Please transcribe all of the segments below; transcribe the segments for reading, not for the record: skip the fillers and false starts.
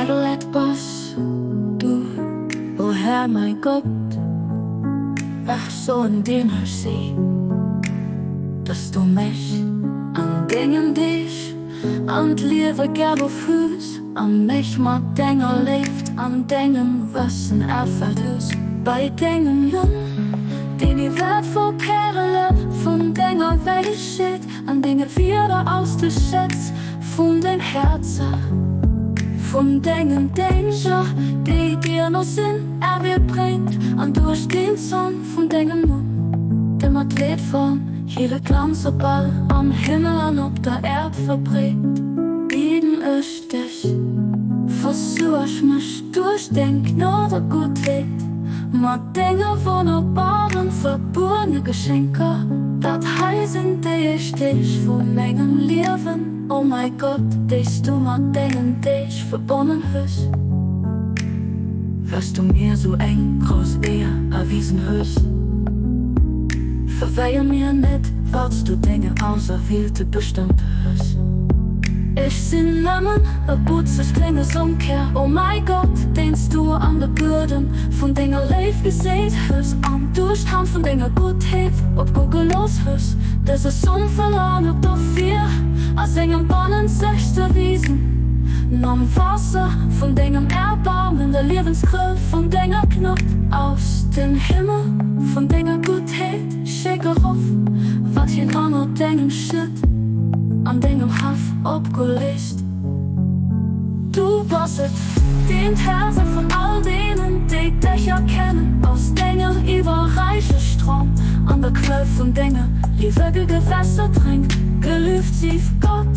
Herrlech bass du, o Här mäi Gott, Ech soen dir Merci, dass du mech an dengen Deeg an d'Liewe geruff hues a mech mat denger Léift an dengem Wëssen erfëllt hues. Bei dengem Numm, deen déi wäertvoll Pärele vun denger Wäisheet An denge Wierder aus de Schätz vun deng Häerzer, vun dengen Dénger, déi dir no sinn, Erwielt bréngt, an duerch den Zonn vun dengem Numm, de mat Leed von hire Glanz op all am Himmel an op der Äerd verbreet, bieden ech dech, versuerg mech duerch deng Gnod a Guttheet mat denge wonnerbaren verbuergene Geschenker. Dat hei sinn déi éischt Deeg vu mengem Liewen, o mäi Gott, déi s du mat dengen Deeg verbonnen hues, well s du mir sou eng grouss Éier erwisen hues. Verwéier mir net, wat s du denge Auserwielte bestëmmt hues. Ech sinn nëmmen e butzeg klénge Somkär, o mäi Gott, deen s du an de Buedem vun denger Léift geséit hues an duerch d'Hand vun denger Guttheet opgo gelooss hues. Dëse Som verlaangt dofir, a sengem bannenzegste Wiesen, nom Waasser vun dengem Erbaarmen, der Liewensquell vun denger Gnod. Aus dem Himmel vun denger Guttheet schéck erof, wat hien ënner dengem Schiet an dengem Haff opgoléisst. Du bass et, deen d'Häerzer vun all deenen, déi dech erkennen, aus dengem iwwerräiche Strom an der Quell vun denge liewege Gewässer drénkt. Gelueft sief Gott,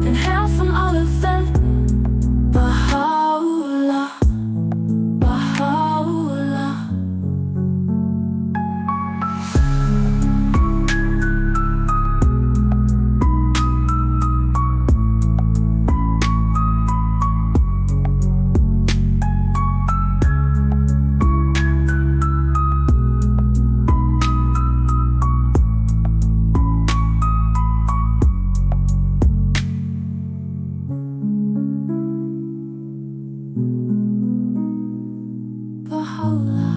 den Här vun alle Welten. Baha'u'llah, Baha'u'llah. Baha'u'llah.